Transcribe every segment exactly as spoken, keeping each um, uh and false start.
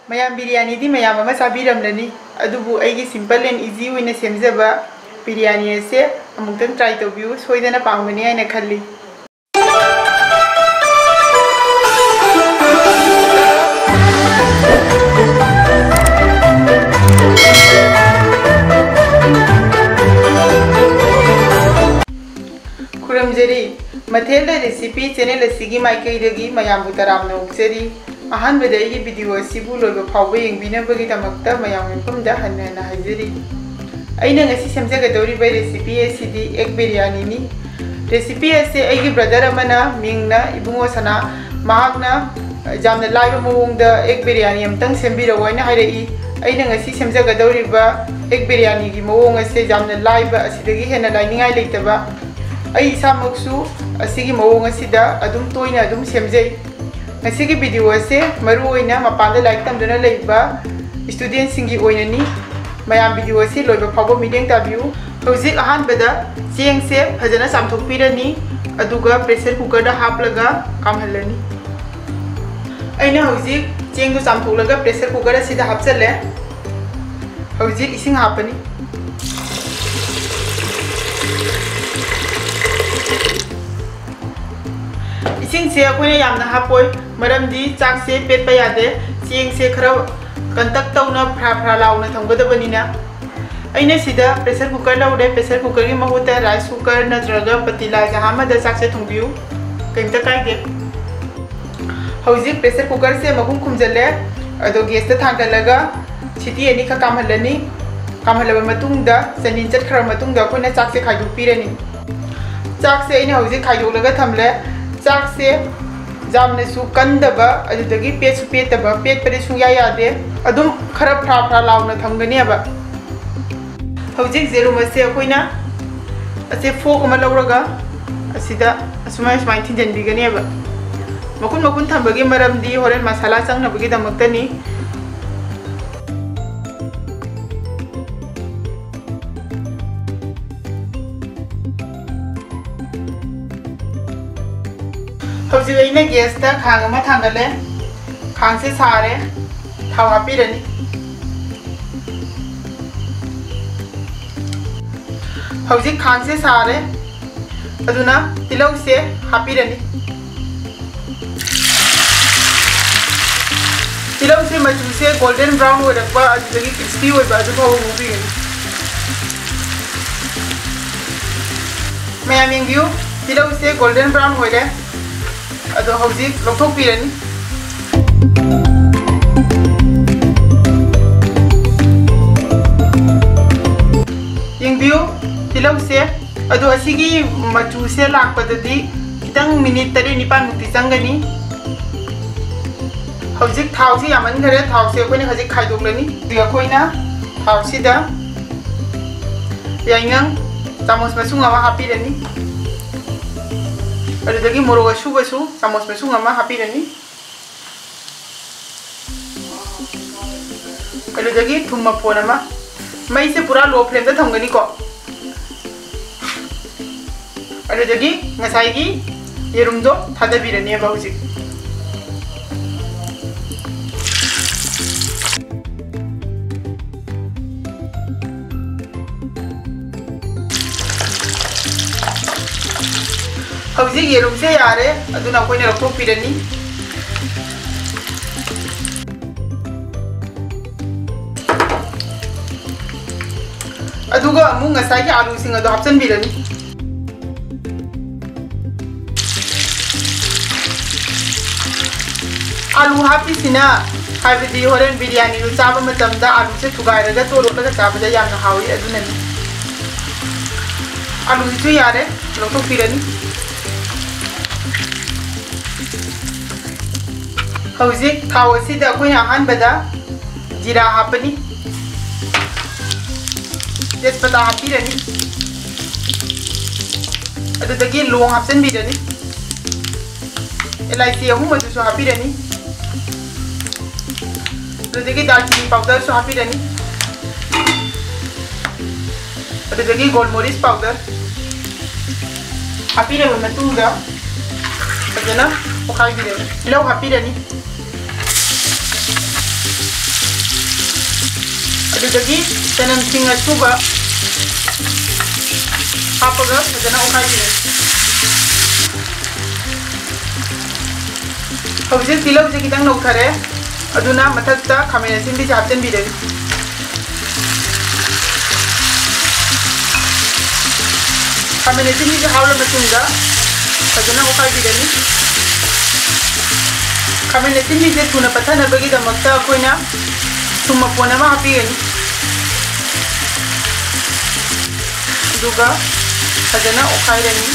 ꯃꯌꯥꯝ, ꯕꯤꯔꯌꯥꯅꯤꯗꯤ ꯃꯌꯥꯝ ꯑꯃ ꯆꯥꯕꯤꯔꯝꯂꯅꯤ, ꯑꯗꯨꯕꯨ ꯑꯩꯒꯤ simple and easy ꯑꯣꯏꯅ ꯁꯦꯝꯖꯕ ꯕꯤꯔꯌꯥꯅꯤ ꯑꯁꯦ ꯑꯃꯨꯛꯇꯪ try ꯇꯧꯕꯤꯌꯨ, ꯁꯣꯏꯗꯅ ꯄꯥꯝꯒꯅꯤ ꯍꯥꯏꯅ ꯈꯜꯂꯤ꯫ ꯈꯨꯔꯨꯝꯖꯔꯤ꯫ ꯃꯊꯦꯜꯗ Recipe channel ꯑꯁꯤꯒꯤ ꯃꯥꯏꯀꯩꯗꯒꯤ ꯃꯌꯥꯝꯕꯨ ꯇꯔꯥꯝꯅ ꯑꯣꯛꯆꯔꯤ꯫ ꯑꯍꯥꯟꯕꯗ ꯑꯩꯒꯤ video ꯑꯁꯤꯕꯨ ꯂꯣꯏꯕ ꯐꯥꯎꯕ ꯌꯦꯡꯕꯤꯅꯕꯒꯤꯗꯃꯛꯇ ꯃꯌꯥꯝ ꯃꯐꯝꯗ ꯍꯟꯅ ꯍꯟꯅ ꯍꯥꯏꯖꯔꯤ꯫ ꯑꯩꯅ ꯉꯁꯤ ꯁꯦꯝꯖꯒꯗꯧꯔꯤꯕ recipe ꯑꯁꯤꯗꯤ egg ꯕꯤꯔꯌꯥꯅꯤꯅꯤ꯫ Recipe ꯑꯁꯤ ꯑꯩꯒꯤ brother ꯑꯃꯅ, ꯃꯤꯡꯅ ꯏꯕꯨꯡꯉꯣ ꯁꯅꯥ, ꯃꯍꯥꯛꯅ ꯌꯥꯝꯅ ꯂꯥꯏꯕ ꯃꯑꯣꯡꯗ egg ꯕꯤꯔꯌꯥꯅꯤ ꯑꯃꯇꯪ ꯁꯦꯝꯕꯤꯔꯛꯑꯣ ꯍꯥꯏꯅ ꯍꯥꯏꯔꯛꯏ꯫ ꯑꯩꯅ ꯉꯁꯤ ꯁꯦꯝꯖꯒꯗꯧꯔꯤꯕ egg ꯕꯤꯔꯌꯥꯅꯤꯒꯤ ꯃꯑꯣꯡ ꯑꯁꯦ ꯌꯥꯝꯅ ꯂꯥꯏꯕ, ꯑꯁꯤꯗꯒꯤ ꯍꯦꯟꯅ ꯂꯥꯏꯅꯤꯡꯉꯥꯏ ꯂꯩꯇꯕ꯫ ꯑꯩ ꯏꯁꯥꯃꯛꯁꯨ ꯑꯁꯤꯒꯤ ꯃꯑꯣꯡ ꯑꯁꯤꯗ ꯑꯗꯨꯝ ꯇꯣꯏꯅ ꯑꯗꯨꯝ ꯁꯦꯝꯖꯩ꯫ ꯉꯁꯤꯒꯤ video ꯑꯁꯦ ꯃꯔꯨ ꯑꯣꯏꯅ ꯃꯄꯥꯟꯗ ꯂꯥꯏꯔꯤꯛ ꯇꯝꯗꯨꯅ ꯂꯩꯕ studentꯁꯤꯡꯒꯤ ꯑꯣꯏꯅꯅꯤ꯫ ꯃꯌꯥꯝ, video ꯑꯁꯤ ꯂꯣꯏꯕ ꯐꯥꯎꯕ ꯃꯤꯠꯌꯦꯡ ꯇꯥꯕꯤꯌꯨ꯫ ꯍꯧꯖꯤꯛ ꯑꯍꯥꯟꯕꯗ ꯆꯦꯡꯁꯦ ꯐꯖꯅ ꯆꯥꯝꯊꯣꯛꯄꯤꯔꯅꯤ, ꯑꯗꯨꯒ pressure cookerꯗ ꯍꯥꯞꯂꯒ ꯀꯥꯝꯍꯜꯂꯅꯤ꯫ ꯑꯩꯅ ꯍꯧꯖꯤꯛ ꯆꯦꯡꯗꯨ ꯆꯥꯝꯊꯣꯛꯂꯒ pressure cooker ꯑꯁꯤꯗ ꯍꯥꯞꯆꯜꯂꯦ꯫ ꯍꯧꯖꯤꯛ ꯏꯁꯤꯡ ꯍꯥꯞꯄꯅꯤ꯫ ꯏꯁꯤꯡꯁꯦ ꯑꯩꯈꯣꯏꯅ ꯌꯥꯝꯅ ꯍꯥꯞꯄꯣꯏ, ꯃꯔꯝꯗꯤ ꯆꯥꯛꯁꯦ ꯄꯦꯠꯄ ꯌꯥꯗꯦ꯫ ꯆꯦꯡꯁꯦ ꯈꯔ ꯀꯟꯇꯛ ꯇꯧꯅ ꯐ꯭ꯔꯥ ꯐ꯭ꯔꯥ ꯂꯥꯎꯅ ꯊꯝꯒꯗꯕꯅꯤꯅ꯫ ꯑꯩꯅ ꯁꯤꯗ pressure cooker ꯂꯧꯔꯦ꯫ Pressure cookerꯒꯤ ꯃꯍꯨꯠꯇ rice cooker ꯅꯠꯇ꯭ꯔꯒ ꯄꯇꯤꯂꯥ ꯖꯍꯥ ꯑꯃꯗ ꯆꯥꯛꯁꯦ ꯊꯣꯡꯕꯤꯌꯨ, ꯀꯩꯝꯇ ꯀꯥꯏꯗꯦ꯫ ꯍꯧꯖꯤꯛ pressure cookerꯁꯦ ꯃꯈꯨꯝ ꯈꯨꯝꯖꯤꯜꯂꯦ꯫ ꯑꯗꯣ gasꯇ ꯊꯥꯡꯒꯠꯂꯒ ꯁꯤꯇꯤ ꯑꯅꯤꯈꯛ ꯀꯥꯝꯍꯜꯂꯅꯤ꯫ ꯀꯥꯝꯍꯜꯂꯕ ꯃꯇꯨꯡꯗ, ꯆꯅꯤꯟ ꯆꯠꯈ꯭ꯔꯕ ꯃꯇꯨꯡꯗ ꯑꯩꯈꯣꯏꯅ ꯆꯥꯛꯁꯦ ꯈꯥꯏꯗꯣꯛꯄꯤꯔꯅꯤ꯫ ꯆꯥꯛꯁꯦ ꯑꯩꯅ ꯍꯧꯖꯤꯛ ꯈꯥꯏꯗꯣꯛꯂꯒ ꯊꯝꯂꯦ꯫ ꯆꯥꯛꯁꯦ ꯌꯥꯝꯅꯁꯨ ꯀꯟꯗꯕ, ꯑꯗꯨꯗꯒꯤ ꯄꯦꯠꯁꯨ ꯄꯦꯠꯇꯕ, ꯄꯦꯠꯄꯗꯤ ꯁꯨꯡꯌꯥ ꯌꯥꯗꯦ꯫ ꯑꯗꯨꯝ ꯈꯔ ꯐ꯭ꯔꯥ ꯐ꯭ꯔꯥ ꯂꯥꯎꯅ ꯊꯝꯒꯅꯦꯕ꯫ ꯍꯧꯖꯤꯛ ꯌꯦꯔꯨꯝ ꯑꯁꯦ ꯑꯩꯈꯣꯏꯅ ꯑꯁꯦ fork ꯑꯃ ꯂꯧꯔꯒ ꯑꯁꯤꯗ ꯑꯁꯨꯃꯥꯏ ꯁꯨꯃꯥꯏꯅ ꯊꯤꯟꯖꯤꯟꯕꯤꯒꯅꯦꯕ꯫ ꯃꯈꯨꯟ ꯃꯈꯨꯟ ꯊꯝꯕꯒꯤ ꯃꯔꯝꯗꯤ ꯍꯣꯔꯦꯟ ꯃꯁꯥꯂꯥ ꯆꯪꯅꯕꯒꯤꯗꯃꯛꯇꯅꯤ꯫ ꯍꯧꯖꯤꯛ ꯑꯩꯅ gasꯇ ꯈꯥꯡ ꯑꯃ ꯊꯥꯡꯒꯠꯂꯦ꯫ ꯈꯥꯡꯁꯦ ꯁꯥꯔꯦ꯫ ꯊꯥꯎ ꯍꯥꯞꯄꯤꯔꯅꯤ꯫ ꯍꯧꯖꯤꯛ ꯈꯥꯡꯁꯦ ꯁꯥꯔꯦ, ꯑꯗꯨꯅ ꯇꯤꯜꯍꯧꯁꯦ ꯍꯥꯞꯄꯤꯔꯅꯤ꯫ ꯇꯤꯜꯍꯧꯁꯦ ꯃꯆꯨꯁꯦ golden brown ꯑꯣꯏꯔꯛꯄ, ꯑꯗꯨꯗꯒꯤ crispy ꯑꯣꯏꯕ, ꯑꯗꯨ ꯐꯥꯎꯕ ꯉꯧꯕꯤꯔꯅꯤ꯫ ꯃꯌꯥꯝ ꯌꯦꯡꯕꯤꯌꯨ, ꯇꯤꯜꯍꯧꯁꯦ golden brown ꯑꯣꯏꯔꯦ꯫ ꯑꯗꯣ ꯍꯧꯖꯤꯛ ꯂꯧꯊꯣꯛꯄꯤꯔꯅꯤ꯫ ꯌꯦꯡꯕꯤꯌꯨ, ꯇꯤꯜꯍꯧꯁꯦ꯫ ꯑꯗꯣ ꯑꯁꯤꯒꯤ ꯃꯆꯨꯁꯦ ꯂꯥꯛꯄꯗꯗꯤ ꯈꯤꯇꯪ minute ꯇꯔꯦꯠ ꯅꯤꯄꯥꯟꯃꯨꯛꯇꯤ ꯆꯪꯒꯅꯤ꯫ ꯍꯧꯖꯤꯛ ꯊꯥꯎꯁꯤ ꯌꯥꯝꯃꯟꯈꯔꯦ, ꯊꯥꯎꯁꯦ ꯑꯩꯈꯣꯏꯅ ꯍꯧꯖꯤꯛ ꯈꯥꯏꯗꯣꯛꯂꯅꯤ꯫ ꯑꯗꯨꯒ ꯑꯩꯈꯣꯏꯅ ꯊꯥꯎꯁꯤꯗ ꯌꯥꯏꯉꯪ ꯆꯥꯃꯁ ꯃꯁꯨꯡ ꯑꯃ ꯍꯥꯞꯄꯤꯔꯅꯤ꯫ ꯑꯗꯨꯗꯒꯤ ꯃꯣꯔꯣꯛ ꯑꯁꯨꯕꯁꯨ ꯆꯥꯃꯁ ꯃꯁꯨꯡ ꯑꯃ ꯍꯥꯞꯄꯤꯔꯅꯤ꯫ ꯑꯗꯨꯗꯒꯤ ꯊꯨꯝ ꯃꯐꯣꯟ ꯑꯃ꯫ ꯃꯩꯁꯦ ꯄꯨꯔꯥ low flameꯗ ꯊꯝꯒꯅꯤꯀꯣ꯫ ꯑꯗꯨꯗꯒꯤ ꯉꯁꯥꯏꯒꯤ ꯌꯦꯔꯨꯝꯗꯣ ꯊꯥꯗꯕꯤꯔꯅꯦꯕ ꯍꯧꯖꯤꯛ꯫ ꯍꯧꯖꯤꯛ ꯌꯦꯔꯨꯝꯁꯦ ꯌꯥꯔꯦ, ꯑꯗꯨꯅ ꯑꯩꯈꯣꯏꯅ ꯂꯧꯊꯣꯛꯄꯤꯔꯅꯤ꯫ ꯑꯗꯨꯒ ꯑꯃꯨꯛ ꯉꯁꯥꯏꯒꯤ ꯑꯥꯂꯨꯁꯤꯡ ꯑꯗꯣ ꯍꯥꯞꯆꯤꯟꯕꯤꯔꯅꯤ꯫ ꯑꯥꯂꯨ ꯍꯥꯞꯄꯤꯁꯤꯅ, ꯍꯥꯏꯕꯗꯤ ꯍꯣꯔꯦꯟ ꯕꯤꯔꯌꯥꯅꯤꯗꯨ ꯆꯥꯕ ꯃꯇꯝꯗ ꯑꯥꯂꯨꯁꯦ ꯊꯨꯒꯥꯏꯔꯒ ꯇꯣꯠꯂꯒ ꯆꯥꯕꯗ ꯌꯥꯝꯅ ꯍꯥꯎꯏ, ꯑꯗꯨꯅꯅꯤ꯫ ꯑꯥꯂꯨꯁꯤꯁꯨ ꯌꯥꯔꯦ, ꯂꯧꯊꯣꯛꯄꯤꯔꯅꯤ꯫ ꯍꯧꯖꯤꯛ ꯊꯥꯎ ꯑꯁꯤꯗ ꯑꯩꯈꯣꯏꯅ ꯑꯍꯥꯟꯕꯗ ꯖꯤꯔꯥ ꯍꯥꯞꯄꯅꯤ, ꯇꯦꯖꯄꯇꯥ ꯍꯥꯞꯄꯤꯔꯅꯤ, ꯑꯗꯨꯗꯒꯤ ꯂꯣꯡ ꯍꯥꯞꯆꯤꯟꯕꯤꯔꯅꯤ, ꯑꯦꯂꯥꯏꯆꯤ ꯑꯍꯨꯝ ꯑꯗꯨꯁꯨ ꯍꯥꯞꯄꯤꯔꯅꯤ, ꯑꯗꯨꯗꯒꯤ ꯗꯥꯜꯆꯤꯅꯤ powderꯁꯨ ꯍꯥꯞꯄꯤꯔꯅꯤ, ꯑꯗꯨꯗꯒꯤ ꯒꯣꯜ ꯃꯣꯔꯤꯁ powder ꯍꯥꯞꯄꯤꯔꯕ ꯃꯇꯨꯡꯗ ꯐꯖꯅ ꯑꯣꯠꯈꯥꯏꯕꯤꯔꯅꯤ꯫ ꯇꯤꯜꯍꯧ ꯍꯥꯞꯄꯤꯔꯅꯤ꯫ ꯑꯗꯨꯗꯒꯤ ꯆꯅꯝꯁꯤꯡ ꯑꯁꯨꯕ ꯍꯥꯞꯄꯒ ꯐꯖꯅ ꯑꯣꯠꯈꯥꯏꯕꯤꯔꯅꯤ꯫ ꯍꯧꯖꯤꯛ ꯇꯤꯜꯍꯧꯁꯦ ꯈꯤꯇꯪ ꯅꯧꯊꯔꯦ, ꯑꯗꯨꯅ ꯃꯊꯛꯇ ꯈꯥꯃꯦꯟ ꯑꯁꯤꯟꯕꯤꯁꯦ ꯍꯥꯞꯆꯤꯟꯕꯤꯔꯅꯤ꯫ ꯈꯥꯃꯦꯟ ꯑꯁꯤꯟꯕꯤꯁꯦ ꯍꯥꯞꯂ ꯃꯇꯨꯡꯗ ꯐꯖꯅ ꯑꯣꯠꯈꯥꯏꯕꯤꯔꯅꯤ꯫ ꯈꯥꯃꯦꯟ ꯑꯁꯤꯟꯕꯤꯁꯦ ꯊꯨꯅ ꯄꯠꯊꯅꯕꯒꯤꯗꯃꯛꯇ ꯑꯩꯈꯣꯏꯅ ꯊꯨꯝ ꯃꯄꯣꯟ ꯑꯃ ꯍꯥꯞꯄꯤꯔꯅꯤ꯫ ꯑꯗꯨꯒ ꯐꯖꯅ ꯑꯣꯠꯈꯥꯏꯔꯅꯤ꯫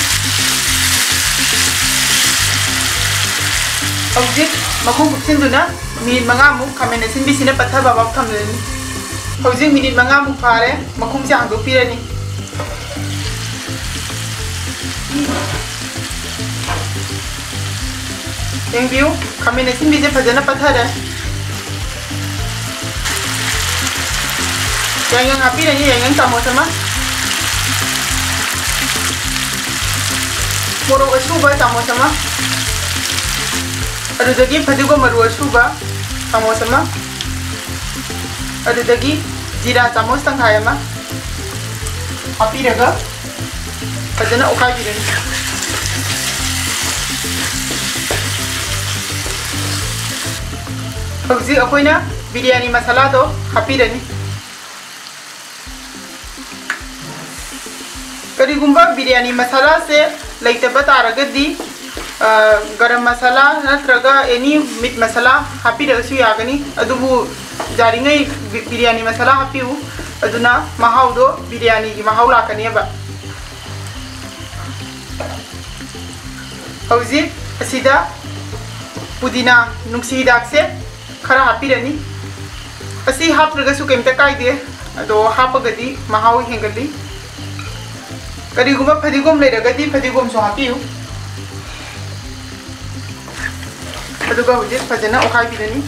ꯍꯧꯖꯤꯛ ꯃꯈꯨꯝ ꯀꯨꯞꯁꯤꯟꯗꯨꯅ ꯃꯤꯅꯤꯠ ꯃꯉꯥꯃꯨꯛ ꯈꯥꯃꯦꯟ ꯑꯁꯤꯟꯕꯤꯁꯤꯅ ꯄꯠꯊꯕ ꯐꯥꯎ ꯊꯝꯂꯅꯤ꯫ ꯍꯧꯖꯤꯛ ꯃꯤꯅꯤꯠ ꯃꯉꯥꯃꯨꯛ ꯐꯥꯔꯦ, ꯃꯈꯨꯝꯁꯦ ꯍꯥꯡꯗꯣꯛꯄꯤꯔꯅꯤ꯫ ꯌꯦꯡꯕꯤꯌꯨ, ꯈꯥꯃꯦꯟ ꯑꯁꯤꯟꯕꯤꯁꯦ ꯐꯖꯅ ꯄꯠꯊꯔꯦ꯫ ꯌꯥꯏꯉꯪ ꯍꯥꯞꯄꯤꯔꯅꯤ, ꯌꯥꯏꯉꯪ ꯆꯥꯃꯁ ꯑꯃ, ꯃꯣꯔꯣꯛ ꯑꯁꯨꯕ ꯆꯥꯃꯁ ꯑꯃ, ꯑꯗꯨꯗꯒꯤ ꯐꯗꯤꯒꯣꯝ ꯃꯔꯨ ꯑꯁꯨꯕ ꯆꯥꯃꯁ ꯑꯃ, ꯑꯗꯨꯗꯒꯤ ꯖꯤꯔꯥ ꯆꯥꯃꯁ ꯇꯪꯈꯥꯏ ꯑꯃ ꯍꯥꯞꯄꯤꯔꯒ ꯐꯖꯅ ꯑꯣꯠꯈꯥꯏꯕꯤꯔꯅꯤ꯫ ꯍꯧꯖꯤꯛ ꯑꯩꯈꯣꯏꯅ ꯕꯤꯔꯌꯥꯅꯤ ꯃꯁꯥꯂꯥꯗꯣ ꯍꯥꯞꯄꯤꯔꯅꯤ꯫ ꯀꯔꯤꯒꯨꯝꯕ ꯕꯤꯔꯌꯥꯅꯤ ꯃꯁꯥꯂꯥꯁꯦ ꯂꯩꯇꯕ ꯇꯥꯔꯒꯗꯤ, ꯑ, ꯒꯔꯝ ꯃꯁꯥꯂꯥ ꯅꯠꯇ꯭ꯔꯒ ꯑꯦꯅꯤ ꯃꯤꯠ ꯃꯁꯥꯂꯥ ꯍꯥꯞꯄꯤꯔꯒꯁꯨ ꯌꯥꯒꯅꯤ, ꯑꯗꯨꯕꯨ ꯌꯥꯔꯤꯉꯩ ꯕꯤ-, ꯕꯤꯔꯌꯥꯅꯤ ꯃꯁꯥꯂꯥ ꯍꯥꯞꯄꯤꯌꯨ, ꯑꯗꯨꯅ ꯃꯍꯥꯎꯗꯣ ꯕꯤꯔꯌꯥꯅꯤꯒꯤ ꯃꯍꯥꯎ ꯂꯥꯛꯀꯅꯦꯕ꯫ ꯍꯧꯖꯤꯛ ꯑꯁꯤꯗ ꯄꯨꯗꯤꯅꯥ ꯅꯨꯡꯁꯤ ꯍꯤꯗꯥꯛꯁꯦ ꯈꯔ ꯍꯥꯞꯄꯤꯔꯅꯤ꯫ ꯑꯁꯤ ꯍꯥꯞꯇ꯭ꯔꯒꯁꯨ ꯀꯩꯝꯇ ꯀꯥꯏꯗꯦ, ꯑꯗꯣ ꯍꯥꯞꯄꯒꯗꯤ ꯃꯍꯥꯎ ꯍꯦꯟꯒꯠꯂꯤ꯫ ꯀꯔꯤꯒꯨꯝꯕ ꯐꯗꯤꯒꯣꯝ ꯂꯩꯔꯒꯗꯤ ꯐꯗꯤꯒꯣꯝꯁꯨ ꯍꯥꯞꯄꯤꯌꯨ꯫ ꯑꯗꯨꯒ ꯍꯧꯖꯤꯛ ꯐꯖꯅ ꯑꯣꯠꯈꯥꯏꯕꯤꯔꯅꯤ꯫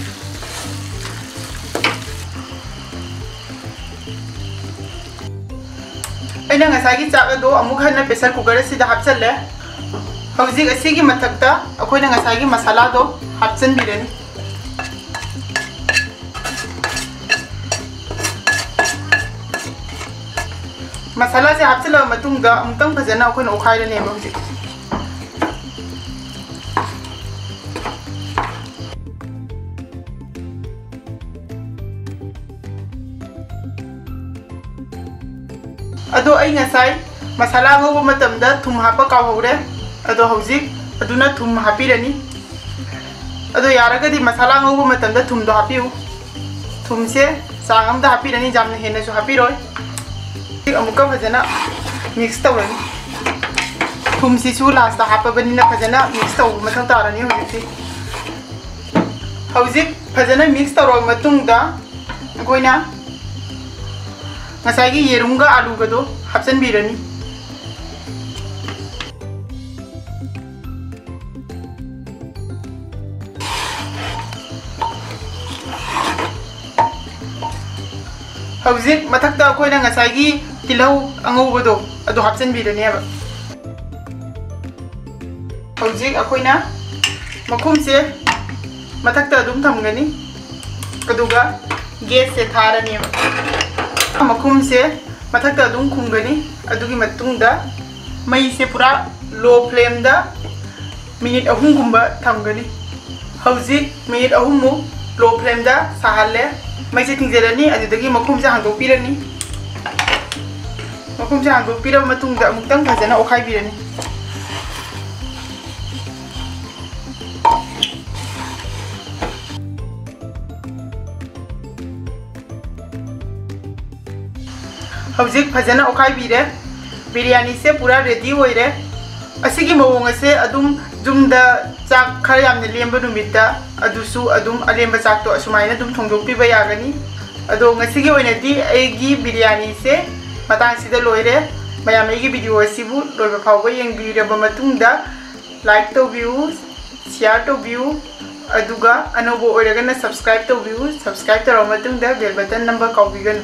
ꯑꯩꯅ ꯉꯁꯥꯏꯒꯤ ꯆꯥꯛ ꯑꯗꯣ ꯑꯃꯨꯛ ꯍꯟꯅ pressure cooker ꯑꯁꯤꯗ ꯍꯥꯞꯆꯜꯂꯦ꯫ ꯍꯧꯖꯤꯛ ꯑꯁꯤꯒꯤ ꯃꯊꯛꯇ ꯑꯩꯈꯣꯏꯅ ꯉꯁꯥꯏꯒꯤ ꯃꯁꯥꯂꯥꯗꯣ ꯍꯥꯞꯆꯤꯟꯕꯤꯔꯅꯤ꯫ ꯃꯁꯥꯂꯥꯁꯦ ꯍꯥꯞꯆꯤꯜꯂꯕ ꯃꯇꯨꯡꯗ ꯑꯃꯨꯛꯇꯪ ꯐꯖꯅ ꯑꯩꯈꯣꯏꯅ ꯑꯣꯠꯈꯥꯏꯔꯅꯦꯕ ꯍꯧꯖꯤꯛ꯫ ꯑꯗꯣ ꯑꯩ ꯉꯁꯥꯏ ꯃꯁꯥꯂꯥ ꯉꯧꯕ ꯃꯇꯝꯗ ꯊꯨꯝ ꯍꯥꯞꯄ ꯀꯥꯎꯍꯧꯔꯦ꯫ ꯑꯗꯣ ꯍꯧꯖꯤꯛ ꯑꯗꯨꯅ ꯊꯨꯝ ꯍꯥꯞꯄꯤꯔꯅꯤ꯫ ꯑꯗꯣ ꯌꯥꯔꯒꯗꯤ ꯃꯁꯥꯂꯥ ꯉꯧꯕ ꯃꯇꯝꯗ ꯊꯨꯝꯗꯣ ꯍꯥꯞꯄꯤꯌꯨ꯫ ꯊꯨꯝꯁꯦ ꯆꯥꯡ ꯑꯃꯗ ꯍꯥꯞꯄꯤꯔꯅꯤ, ꯌꯥꯝꯅ ꯍꯦꯟꯅꯁꯨ ꯍꯥꯞꯄꯤꯔꯣꯏ꯫ ꯍꯧꯖꯤꯛ ꯑꯃꯨꯛꯀ ꯐꯖꯅ mix ꯇꯧꯔꯅꯤ꯫ ꯊꯨꯝꯁꯤꯁꯨ last ꯇ ꯍꯥꯞꯄꯕꯅꯤꯅ ꯐꯖꯅ mix ꯇꯧꯕ ꯃꯊꯧ ꯇꯥꯔꯅꯤ ꯍꯧꯖꯤꯛꯇꯤ꯫ ꯍꯧꯖꯤꯛ ꯐꯖꯅ mix ꯇꯧꯔꯕ ꯃꯇꯨꯡꯗ ꯑꯩꯈꯣꯏꯅ ꯉꯁꯥꯏꯒꯤ ꯌꯦꯔꯨꯝꯒ ꯑꯂꯨꯒꯗꯣ ꯍꯥꯞꯆꯤꯟꯕꯤꯔꯅꯤ꯫ ꯍꯧꯖꯤꯛ ꯃꯊꯛꯇ ꯑꯩꯈꯣꯏꯅ ꯉꯁꯥꯏꯒꯤ ꯇꯤꯜꯍꯧ ꯑꯉꯧꯕꯗꯣ ꯑꯗꯨ ꯍꯥꯞꯆꯤꯟꯕꯤꯔꯅꯦꯕ꯫ ꯍꯧꯖꯤꯛ ꯑꯩꯈꯣꯏꯅ ꯃꯈꯨꯝꯁꯦ ꯃꯊꯛꯇ ꯑꯗꯨꯝ ꯊꯝꯒꯅꯤ, ꯑꯗꯨꯒ gas ꯁꯦ ꯊꯥꯔꯅꯦꯕ꯫ ꯃꯈꯨꯝꯁꯦ ꯃꯊꯛꯇ ꯑꯗꯨꯝ ꯈꯨꯝꯒꯅꯤ꯫ ꯑꯗꯨꯒꯤ ꯃꯇꯨꯡꯗ ꯃꯩꯁꯦ ꯄꯨꯔꯥ low flame ꯗ minute ꯑꯍꯨꯝꯒꯨꯝꯕ ꯊꯝꯒꯅꯤ꯫ ꯍꯧꯖꯤꯛ minute ꯑꯍꯨꯝꯃꯨꯛ low flame ꯗ ꯁꯥꯍꯜꯂꯦ꯫ ꯃꯩꯁꯦ ꯊꯤꯡꯖꯤꯜꯂꯅꯤ, ꯑꯗꯨꯗꯒꯤ ꯃꯈꯨꯝꯁꯦ ꯍꯥꯡꯗꯣꯛꯄꯤꯔꯅꯤ꯫ ꯃꯈꯨꯝꯁꯦ ꯍꯥꯡꯗꯣꯛꯄꯤꯔꯕ ꯃꯇꯨꯡꯗ ꯑꯃꯨꯛꯇꯪ ꯐꯖꯅ ꯑꯣꯠꯈꯥꯏꯕꯤꯔꯅꯤ꯫ ꯍꯧꯖꯤꯛ ꯐꯖꯅ ꯑꯣꯠꯈꯥꯏꯕꯤꯔꯦ꯫ ꯕꯤꯔꯌꯥꯅꯤꯁꯦ ꯄꯨꯔꯥ ready ꯑꯣꯏꯔꯦ꯫ ꯑꯁꯤꯒꯤ ꯃꯑꯣꯡ ꯑꯁꯦ ꯑꯗꯨꯝ ꯌꯨꯝꯗ ꯆꯥꯛ ꯈꯔ ꯌꯥꯝꯅ ꯂꯦꯝꯕ ꯅꯨꯃꯤꯠꯇ ꯑꯗꯨꯁꯨ ꯑꯗꯨꯝ ꯑꯂꯦꯝꯕ ꯆꯥꯛꯇꯣ ꯑꯁꯨꯃꯥꯏꯅ ꯑꯗꯨꯝ ꯊꯣꯡꯗꯣꯛꯄꯤꯕ ꯌꯥꯒꯅꯤ꯫ ꯑꯗꯣ ꯉꯁꯤꯒꯤ ꯑꯣꯏꯅꯗꯤ ꯑꯩꯒꯤ ꯕꯤꯔꯌꯥꯅꯤꯁꯦ ꯃꯇꯥꯡꯁꯤꯗ ꯂꯣꯏꯔꯦ꯫ ꯃꯌꯥꯝ ꯑꯩꯒꯤ video ꯑꯁꯤꯕꯨ ꯂꯣꯏꯕ ꯐꯥꯎꯕ ꯌꯦꯡꯕꯤꯔꯕ ꯃꯇꯨꯡꯗ like ꯇꯧꯕꯤꯌꯨ, share ꯇꯧꯕꯤꯌꯨ, ꯑꯗꯨꯒ ꯑꯅꯧꯕ ꯑꯣꯏꯔꯒꯅ subscribe ꯇꯧꯕꯤꯌꯨ꯫ Subscribe ꯇꯧꯔꯕ ꯃꯇꯨꯡꯗ bell button ꯅꯝꯕ ꯀꯥꯎꯕꯤꯒꯅꯨ꯫